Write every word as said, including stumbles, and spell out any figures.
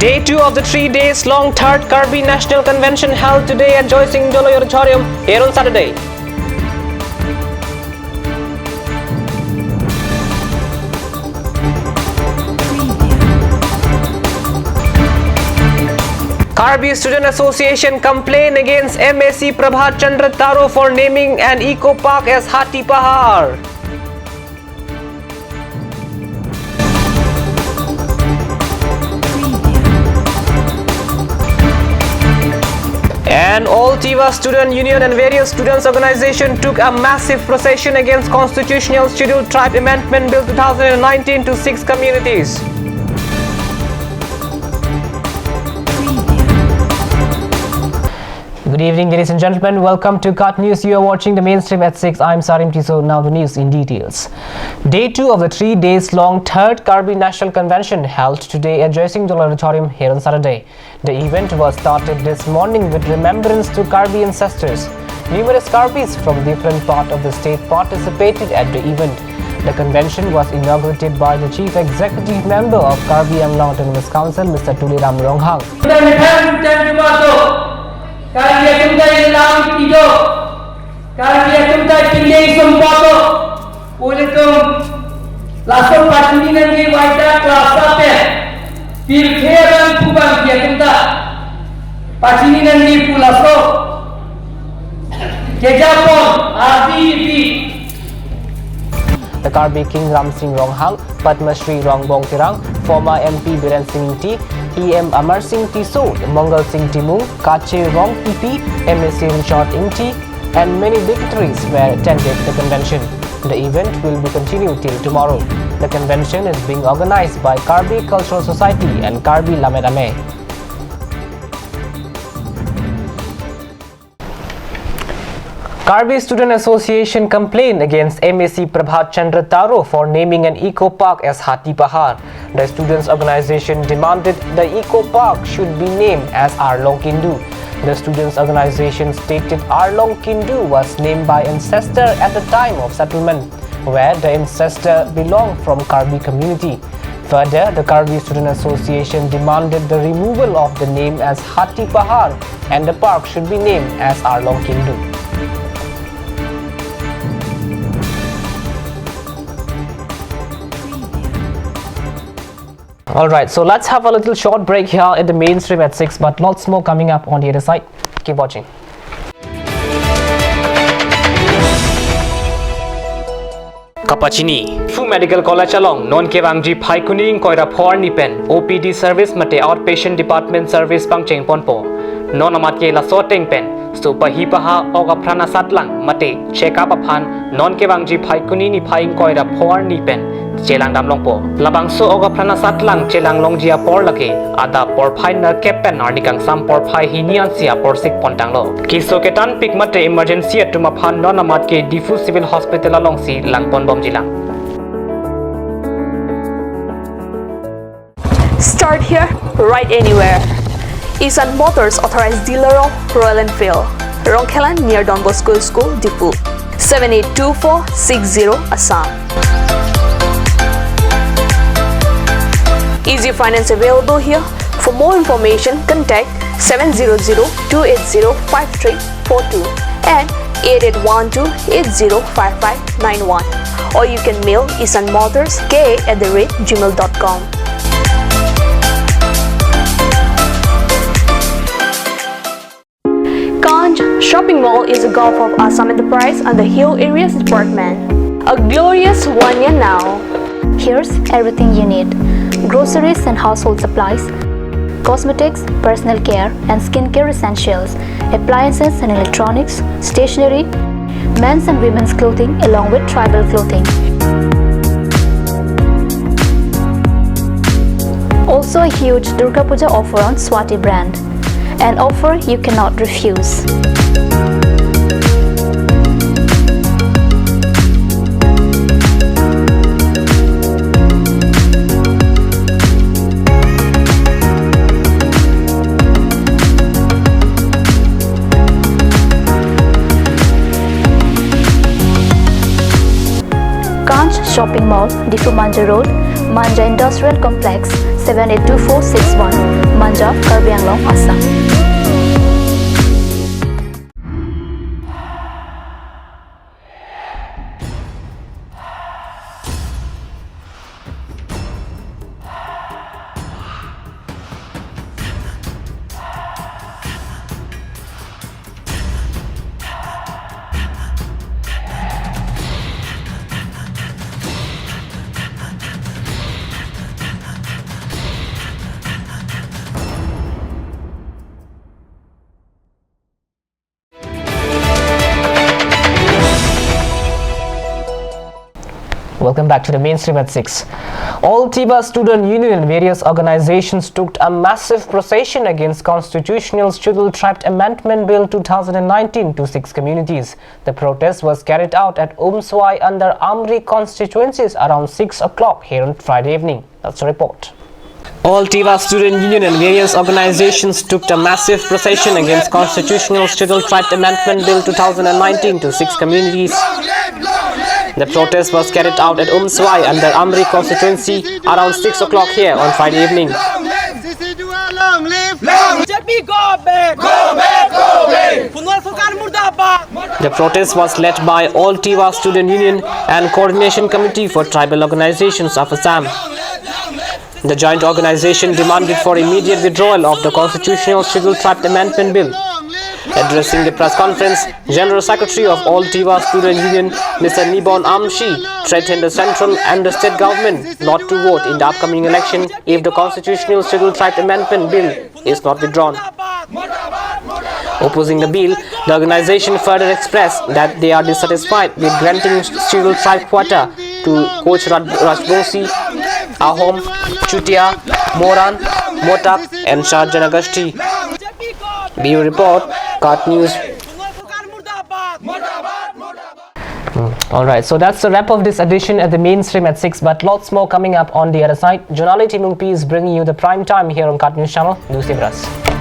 Day two of the three days long third Karbi National Convention held today at Joysing Doloi Auditorium here on Saturday. Karbi Student Association complain against M A C Prabhat Chandra Taro for naming an eco park as Hati Pahar. And All Tiwa Student Union and various students organization took a massive procession against Constitutional Schedule Tribe Amendment Bill two thousand nineteen to six communities. Good evening, ladies and gentlemen. Welcome to KAT News. You are watching the mainstream at six. I'm Sarim Tisso. Now the news in details. Day two of the three days long third Karbi National Convention held today at Joysing Doloi Auditorium here on Saturday. The event was started this morning with remembrance to Karbi ancestors. Numerous Karbis from different part of the state participated at the event. The convention was inaugurated by the Chief Executive Member of Karbi Anglong Autonomous Council, Mister Tuliram Ronghang. Karbi atum ta ilang ido, Karbi atum ta pindeng sumpot do, pu ilitum laso pachini nangji waida klasa pen, pirthe abang pu abang Karbi atum ta pachini nangji pu laso kejapon, ardi ipi. The Karbi King Ram Singh Ronghang, Padma Shri Rongbong Terang, former M P Biren Singh Ingti, E M Amar Singh Tisso, Mongal Singh Timung, Kache Rongpipi, M A C Richard Ingti, and many dignitaries were attended the convention. The event will be continued till tomorrow. The convention is being organized by Karbi Cultural Society and Karbi Lammet Amei. Karbi Student Association complained against M A C Prabhat Chandra Taro for naming an eco park as Hati Pahar. The students' organization demanded the eco park should be named as Arlong Kindu. The students' organization stated Arlong Kindu was named by ancestor at the time of settlement, where the ancestor belonged from Karbi community. Further, the Karbi Student Association demanded the removal of the name as Hati Pahar and the park should be named as Arlong Kindu. All right, so let's have a little short break here at the mainstream at six, but lots more coming up on the other side. Keep watching. Kapachini, Diphu Medical College along non kevangji Phaikuni ingkoi ra pho arni pen O P D service mate outpatient department service pangcheng ponpo. Non amat ke laso ateng pen, so pahi paha ok apran asatlang mate check up aphan non kevangji Phaikuni niphai ingkoi ra pho arni pen chelang dam longpo. Labangso ok apran asatlang chelang longji apor lake adap porphai nerkep pen arni kangsam porphai hini ansi apor sik pon tanglo. Keso ketanpik mate emergency atum aphan non amat ke Diphu Civil Hospital alongsi lang pon bomjilang. Start here, ride anywhere. Isan Motors, authorized dealer of Royal Enfield, Rongkhelan near Don Bosco School, Diphu, seven eight two four six zero, Assam. Easy finance available here. For more information, contact seven zero zero two eight zero five three four two and eight eight one two eight zero five five nine one, or you can mail isan motors K A at the rate gmail dot com. Kanj Shopping Mall is a gulf of Assam Enterprise under Hill Areas Department. A glorious one year now. Here's everything you need: groceries and household supplies, cosmetics, personal care and skincare essentials, appliances and electronics, stationery, men's and women's clothing along with tribal clothing. Also a huge Durga Puja offer on Swati brand. An offer you cannot refuse. Kanj Shopping Mall, Diphu Manja Road, Manja Industrial Complex, seven eight two four six one, Manjak, Karbi Anglong, Assam. Welcome back to the mainstream at six. All Tiwa Student Union and various organizations took a massive procession against Constitutional Scheduled Tribe Amendment Bill two thousand nineteen to six communities. The protest was carried out at Umswai under Amri constituencies around six o'clock here on Friday evening. That's a report. All Tiwa Student Union and various organizations took a massive procession against Constitutional Scheduled Tribe Amendment Bill two thousand nineteen to six communities. The protest was carried out at Umswai under Amri constituency around six o'clock here on Friday evening. Long live! Long live! Long live! B J P go back! Go back! Go away! Sonoyal Sarkar murdabad! The protest was led by All Tiwa Student Union and Coordination Committee for Tribal Organizations of Assam. The joint organization demanded for immediate withdrawal of the Constitutional Scheduled Tribe Amendment Bill. Addressing the press conference, General Secretary of All Tiwa Student Union, Mister Nibon Amshi, threatened the central and the state government not to vote in the upcoming election if the Constitutional Scheduled Tribe Amendment Bill is not withdrawn. Opposing the bill, the organization further expressed that they are dissatisfied with granting Scheduled Tribe quota to Koch Raj- Rajbongsi, Ahom, Chutia, Moran, Motak, and Shah Janagashti. Bureau Report, KAT News. Sonoyal Sarkar murdabad! All right, so that's the wrap of this edition at the mainstream at six, but lots more coming up on the other side. Jonali Timungpi is bringing you the prime time here on KAT News Channel. Do stay with us.